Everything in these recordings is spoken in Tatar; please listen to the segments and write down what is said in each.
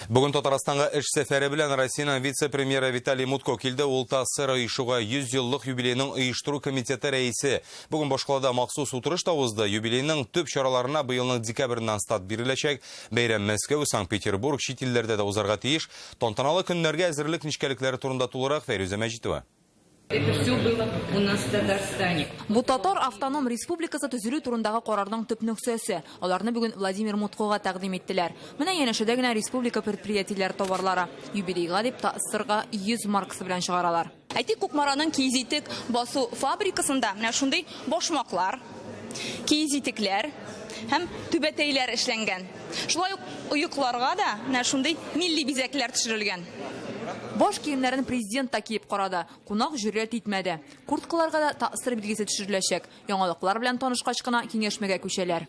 Бүген Татарстанга эш сәфәре белән Россиянең вице-премьеры Виталий Мутко килде. Ул ТАССР оешуга 100 еллык юбилейның оештыру комитеты рәисе. Бүген башкалада махсус утырыш та узды. Юбилейның төп чараларына быелның декабреннән старт биреләчәк. Бәйрәм Мәскәү, Санкт-Петербург, чит илләрдә дә узарга тиеш. Тантаналы көннәргә әзерлек нечкәлекләре турында тулырак Фәйрүзә Мәҗитова. Это все было у нас в Татарстане. Бу Татар автоном республикасы төзелү турындагы карарның төп нөксәсе. Аларны бүген Владимир Муткога тәкъдим иттеләр. Менә янәшәдә генә республика предприятиеләре товарлары. Юбилейга дип ТАССРга 100 маркасы белән чыгаралар. Әйтик, Кукмараның киез итек басу фабрикасында менә шундый башмаклар, киез итекләр һәм түбәтәйләр эшләнгән. Шулай ук оекларга да менә шундый милли бизәкләр төшерелгән. Баш киемнәрен президент та киеп карады. Кунак җөрьәт итмәде. Курткаларга да ТАССР билгесе төшереләчәк. Яңалыклар белән танышкач кына киңәшмәгә күчәләр.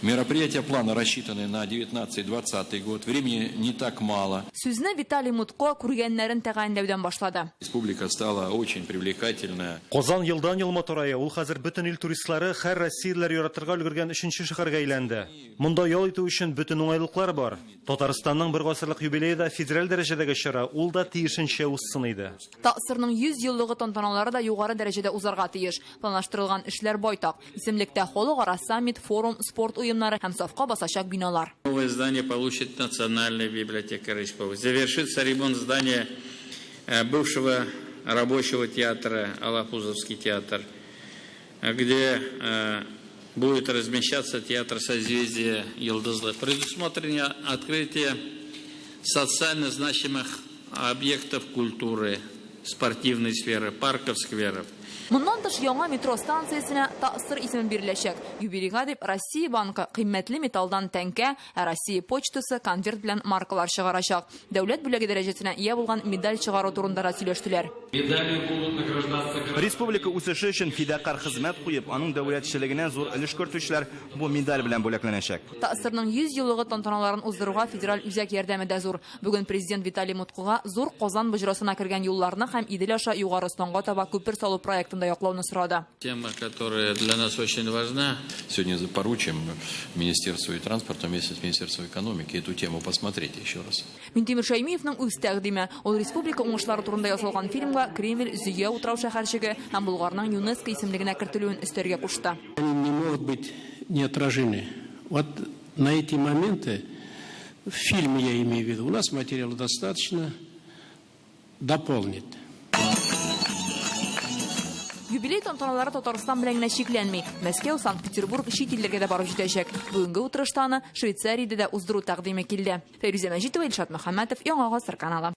Мероприятия плана рассчитаны на 19-20 год. Времени не так мало. Сүзне Виталий Мутко күргәннәрен тәгаенләүдән башлады. Республика стала очень привлекательная. Казан елдан-ел матурая, ул хәзер бөтен ил туристлары, һәр россиялеләр яратырга өлгергән өченче шәһәргә әйләнде. Монда ял итү өчен бөтен уңайлыклар бар. Татарстанның бер гасырлык юбилее да федераль дәрәҗәдәге чара, ул да тиешенчә узсын иде. ТАССРның 100 еллыгы тантаналары да югары дәрәҗәдә узарга тиеш. Планлаштырылган эшләр байтак. Исемлектә халыкара саммит, форум, спорт уеннары һәм сафка басачак биналар. Новое здание получит Национальная библиотека республики. Завершится ремонт здания э, бывшего рабочего театра, Алапузовский театр, где э, будет размещаться театр созвездия Йолдызлык. Предусмотрено открытие социально значимых объектов культуры, спортивной сферы, парков, скверов. Моннан тыш яңа метро станциясенә ТАССР исеме биреләчәк. Юбилейга дип Россия банкы кыйммәтле металлдан тәңкә, ә Россия почтасы конверт белән маркалар чыгарачак. Дәүләт бүләге дәрәҗәсенә ия булган медаль чыгару турында да сөйләштеләр. Республика үсеше өчен фидакарь хезмәт куеп, аның дәүләтчелегенә зур өлеш кертүчеләр бу медаль белән бүләкләнәчәк. ТАССРның 100 еллыгы тантаналарын уздыруга федераль үзәк ярдәме дә зур. Бүген президент Виталий Муткога зур Казан боҗрасына кергән юлларны һәм Идел аша Югары Осланга таба күпер салу проектын да яклауны сорады. Тема, которая для нас очень важна. Сегодня поручим Министерству и транспорта вместе с Министерством экономики эту тему посмотреть еще раз. Минтимер Шәймиевның үз тәкъдиме. Ул республика уңышлары турында ясалган фильмга Кремль, Зөя утрау-шәһәрчеге һәм Болгарның ЮНЕСКО исемлегенә кертелүен өстәргә кушты. Они не могут быть не отражены. Вот на эти моменты, в фильме я имею в виду, у нас материала достаточно, дополнит. Юбилей тантаналары Татарстан белән генә чикләнми. Мәскәү, Санкт-Петербург, чит илләргә дә барып җитәчәк. Бүгенге утырышта аны Швейцариядә дә уздыру тәкъдиме килде. Фәйрүзә Мәҗитова, Илшат Мөхәммәтов, Яңа Гасыр каналы.